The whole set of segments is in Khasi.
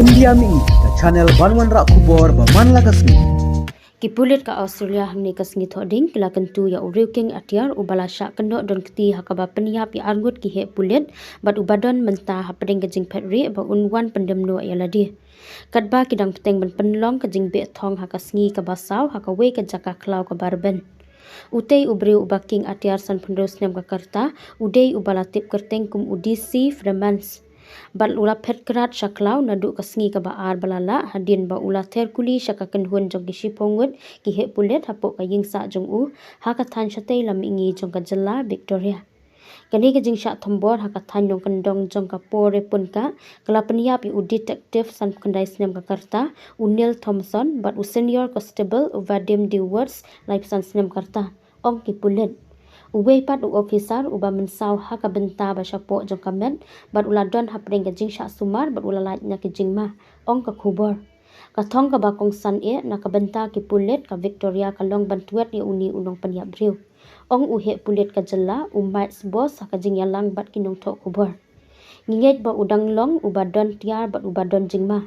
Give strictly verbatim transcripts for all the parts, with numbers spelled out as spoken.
India Mihi, ka channel ban wanrah khubor ba man la ka sngi. Ki pulit ka Australia hangne ka sngi Thohdieng ki la kyntu ïa u riewkieng atiar uba la shah kynnoh don kti ha kaba pynïap ïa arngut ki heh pulit bad uba don mynta hapdeng ka jingphet rieh ba un wan pyndem noh ïa lade. Katba ki dang bteng ban pynlong ka jingbeh thong ha ka sngi kaba saw ha kawei ka jaka khlaw kaba rben. Utei u briew uba kieng atiar sanphew hynriew snem ka rta, u dei uba la tip kyrteng kum u D C Fremans. Bad u la phet krat sha khlaw naduh ka sngi kaba ar ba la lah hadien ba u la ther kuli sha ka kynhun jong ki shiphew ngut ki heh pulit hapoh ka ïingsah jong u ha ka thaiñ shatei lam mihngi jong ka jylla Victoria. Kane ka jingshah thombor ha ka thaiñ nongkyndong jong ka Porepunkah ka la pynïap ïa u detective sanphew khyndai snem ka rta, u Neil Thompson bad u senior constable u Vadim Dewars laiphew san snem ka rta, ong ki pulit. Uwei pat u officer uba mynsaw ha ka bynta ba shapoh jong ka met bad u la don hapdeng ka jingshah sumar bad u la lait na ki jingma, ong ka khubor. Ka thong kaba kongsan eh na ka bynta ki pulit ka Victoria ka long ban twet ïa une u nongpynïap briew, ong u heh pulit ka jylla u Mike Bos ha ka jingïalang bad ki nongthoh khubor. Ngi ngeit ba u dang long uba don tiar bad uba don jingma.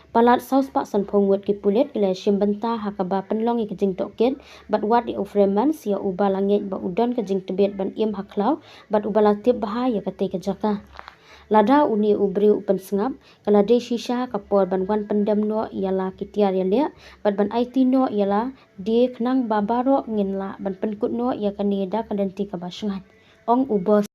Palat saw spah sanphew ngut ki pulit ki la shim bynta ha kaba pynlong ïa ka jingtohkit bad wad ïa u Fremans ïa uba la ngeit ba u don ka jingtbit ban im ha khlaw bad uba la tip bha ïa katei ka jaka. Lada une u briew u pynsngap, ka la dei shisha ka por ban wan pyndem noh ïa la ki tiar ïaleh bad ban aiti noh ïa la die khnang ba baroh ngin lah ban pynkut noh ïa kane da ka lynti kaba shngaiñ, ong u Bos.